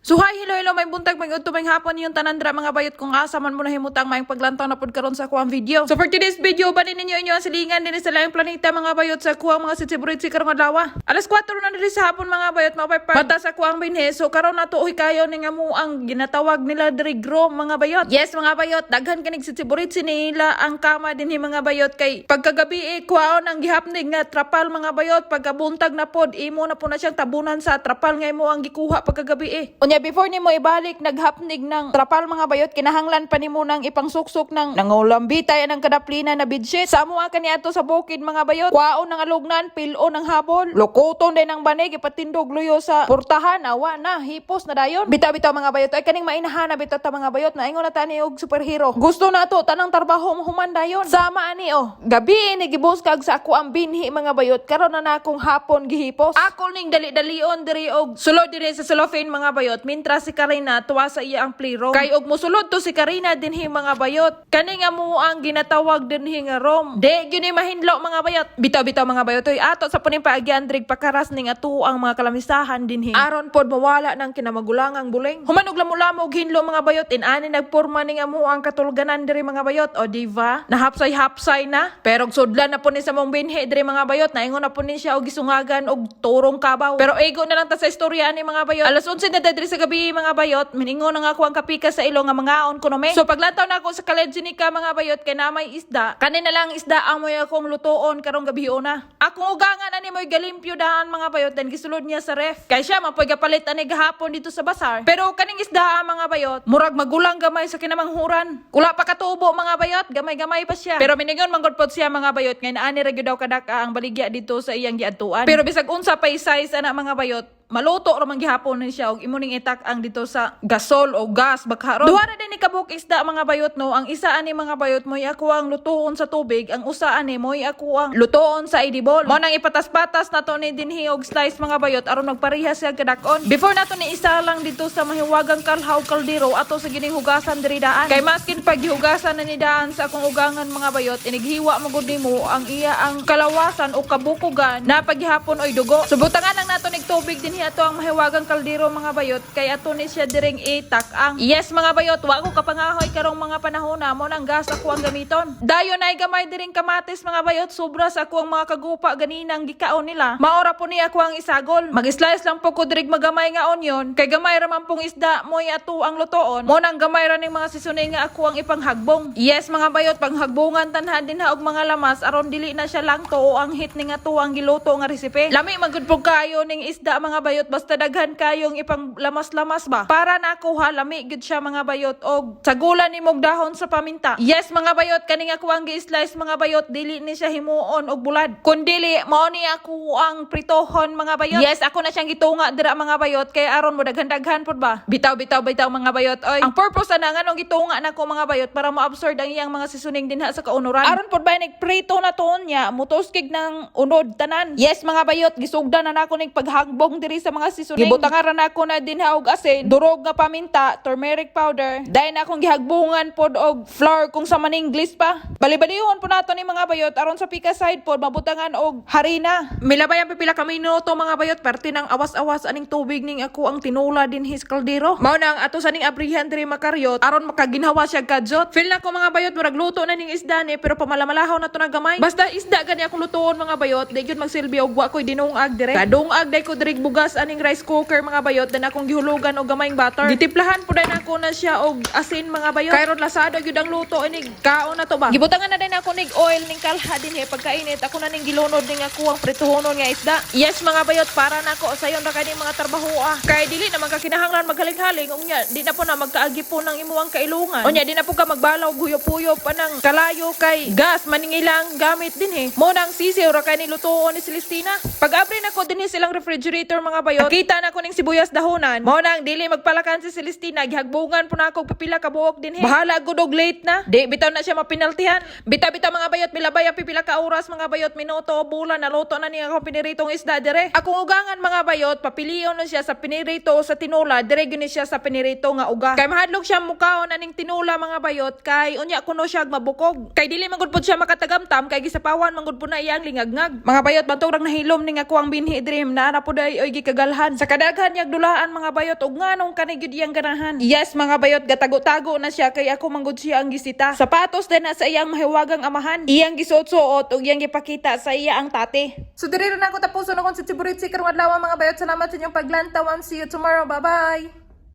So hi, hello, hello, maayong buntag, maayong udto, maayong hapon yung tanan dira, mga bayot, kung asa man mo nahimutang, maayong paglantaw na pud karon sa akuang video. So for today's video, bani ninyo inyo ang silingan dinhi sa laing planeta, mga bayot, sa akuang mga sitsi karong adlaw. Alas 4 na diri sa hapon, mga bayot, mapay bata sa akuang binhi. So karon na to kayo ning amo ang ginatawag nila diri grom, mga bayot. Yes, mga bayot, daghan kanig sitsi nila ang kama dinhi, mga bayot, kay pagkagabi eh, kuhaon ang gihapnig nga trapal, mga bayot. Pagkabuntag na pod, imo na po na siyang tabunan sa trapal nga imo ang gikuha pagkagabi eh. Unya, before nimo ibalik naghapnig ng trapal, mga bayot, kinahanglan pa nimo nang ipangsuksok ng nangulambitay ng kadaplina na bedsheet. Sa amo kaniadto sa bukid, mga bayot, kuhaon ng alugnan, pilo ng habol, lukoton din ang banig, ipatindog luyo sa portahan, awa na, hipos na dayon. Bitaw bitaw, mga bayot, ay kaning mainahan na bitaw ta, mga bayot, naingon na tani og superhero. Gusto na to tanang trabaho mahuman dayon. Sama ani oh. Gabi ni gibuskag sa ako ang binhi, mga bayot, karon na nakong hapon gihipos. Ako ning dali-dalion diri og sulod diri sa cellophane, mga bayot, mintras si Karina tuwa sa iya ang playroom. Kay og musulod to si Karina dinhi, mga bayot. Kani nga mo ang ginatawag dinhi nga room. Di gyud ni mahinlo, mga bayot. Bitaw bitaw, mga bayot, oy, ato sa puning paagyan diri pakaras ning ato ang mga kalamisahan dinhi. Aron pod mawala ng kinamagulangang buling. Human og lamo-lamo og hinlo, mga bayot, in-ani nagporma ning amo ang katulganan diri, mga bayot. O diva, nahapsay-hapsay na. Pero og sudlan na po ni sa mong binhi diri, mga bayot, naingon na po ni siya og gisungagan og turong kabaw. Pero ego na lang ta sa istorya ani, mga bayot. Alas 11 na diri sa gabi, mga bayot, miningon na nga ako ang kapika sa ilo nga mangaon ko no me. So paglantaw na ako sa Kaledzinika, mga bayot, kay na may isda. Kani na lang isda amoy akong lutuon karong gabi una. Akong ugangan ani mo'y galimpyo dahan, mga bayot, then gisulod niya sa ref. Kay siya mapoy gapalit ani gahapon dito sa basar. Pero kaning isda, mga bayot, murag magulang gamay sa kinamanghuran. Kula pa katubo, mga bayot, gamay-gamay pa siya. Pero miningon manggod pod siya, mga bayot, ngay naani ra gyud daw kadaka ang baligya dito sa iyang giadtuan. Pero bisag unsa pay size ana, mga bayot, maluto ra man gihapon ni siya og imo ning itak ang dito sa gasol o gas baka ron. Duha ra din ni kabuk isda, mga bayot, no. Ang isa ani, mga bayot, mo'y ako ang lutuon sa tubig, ang usa ani mo'y ako ang lutuon sa edible. Mo nang ipatas-patas nato ni dinhi og slice, mga bayot, aron magpareha siya kadak-on. Before nato ni isa lang dito sa mahiwagang kalhaw kaldero, ato sa gining hugasan diri daan. Kay maskin pag gihugasan na ni daan sa akong ugangan, mga bayot, inighiwa mo gud nimo ang iya ang kalawasan o kabukugan na paghihapon oy dugo. Subutangan lang nato nig tubig dinhi ato ang mahiwagang kaldero, mga bayot, kay ato ni siya diring itak ang. Yes, mga bayot, wa ko kapangahoy karong mga panahon na mo nang gas ako ang gamiton. Dayon ay gamay diring kamatis, mga bayot, sobra sa ako ang mga kagupa ganinang gikaon nila. Maora po ni ako ang isagol. Mag-slice lang po ko dirig magamay nga onion kay gamay ra man pong isda mo'y ato ang lutoon. Mo nang gamay ra ning mga seasoning nga ako ang ipanghagbong. Yes, mga bayot, panghagbongan tanhan din ha og mga lamas aron dili na siya lang to o ang hit ning ato ang giluto nga recipe. Lami man gud po kayo ning isda, mga bayot, basta daghan kayong ipang lamas-lamas ba. Para nako ha, lami gud siya, mga bayot, og sagulan nimog dahon sa paminta. Yes, mga bayot, kaning ako ang gi-slice, mga bayot, dili ni siya himuon og bulad. Kun dili mao ni ako ang pritohon, mga bayot. Yes, ako na siyang gitunga dira, mga bayot, kay aron mo daghan-daghan pud ba. Bitaw bitaw bitaw, mga bayot oy. Ang purpose ana nganong gitunga nako, mga bayot, para mo-absorb ang iyang mga seasoning dinha sa kaunuran. Aron pud ba prito na tuon niya, mutuskig ng unod tanan. Yes, mga bayot, gisugdan na nako ning paghagbong diri sa mga seasoning. Gibutangan ra nako na dinha og asin, durog nga paminta, turmeric powder. Dayon akong gihagbungan pod og flour kung sa maninglis pa. Bali-balihon po nato ni, mga bayot, aron sa pika side pod mabutangan og harina. Milabay ang pipila ka minuto, mga bayot, parte ng awas-awas aning tubig ning ako ang tinula din his kaldero. Mao na ang ato sa ning abrihan diri makaryot aron makaginhawa siya kadyot. Feel na ko, mga bayot, murag luto na ning isda ni, pero pamalamalahon na to na gamay. Basta isda gani akong lutuon, mga bayot, di gyud magsilbi og wa ko'y dinungag dire. Kadungag day ko diri bugas aning rice cooker, mga bayot, dan akong gihulugan og gamayng butter. Gitiplahan po din ako na siya og asin, mga bayot. Kay ron lasado gyud ang luto inig kaon na to ba. Gibutangan na din ako nig oil ning kalha dinhi. Pagkainit, ako na ning gilunod ning ako ang prituhonon nga isda. Yes, mga bayot, para nako sayon ra kani mga trabaho ah. Kay dili na man ka kinahanglan maghaling-haling, unya di na po na magkaagi po ng imuang kailungan. Unya di na po ka magbalaw guyop-uyop anang kalayo kay gas maningilang gamit din eh. Mo nang sisiw ra kay ni lutuon ni Celestina. Pag abri nako dinhi silang refrigerator, mga bayot, kita na ko ning sibuyas dahonan. Mo nang dili magpalakan si Celestina, gihagbungan po na ako og pipila ka buok dinhi. Bahala gud og late na. Di bitaw na siya mapinaltihan. Bitaw bitaw, mga bayot, milabay ang pipila ka oras, mga bayot, minuto o bulan, naluto na niya akong piniritong isda dire. Akong ugangan, mga bayot, papilion na siya sa pinirito o sa tinula, dire gyud ni siya sa pinirito nga uga. Kay mahadlok siya mukaon aning tinula, mga bayot, kay unya kuno siya mabukog. Kay dili man gud pud siya makatagamtam kay gisapawan man gud pud na iyang lingagngag. Mga bayot, bantog rang nahilom ning ako ang binhi diri na na pud ay oy gikan kagalhan. Sa kadaghan niyang dulaan, mga bayot, ug nganong kani gyud iyang ganahan. Yes, mga bayot, gatago-tago na siya kay ako manggod siya ang gisita. Sapatos din na sa iyang mahiwagang amahan. Iyang gisuot-suot ug iyang gipakita sa iya ang tate. So diri na ako tapuson akong si Chiburitsi karong adlaw, mga bayot. Salamat sa inyong paglantaw and see you tomorrow. Bye-bye.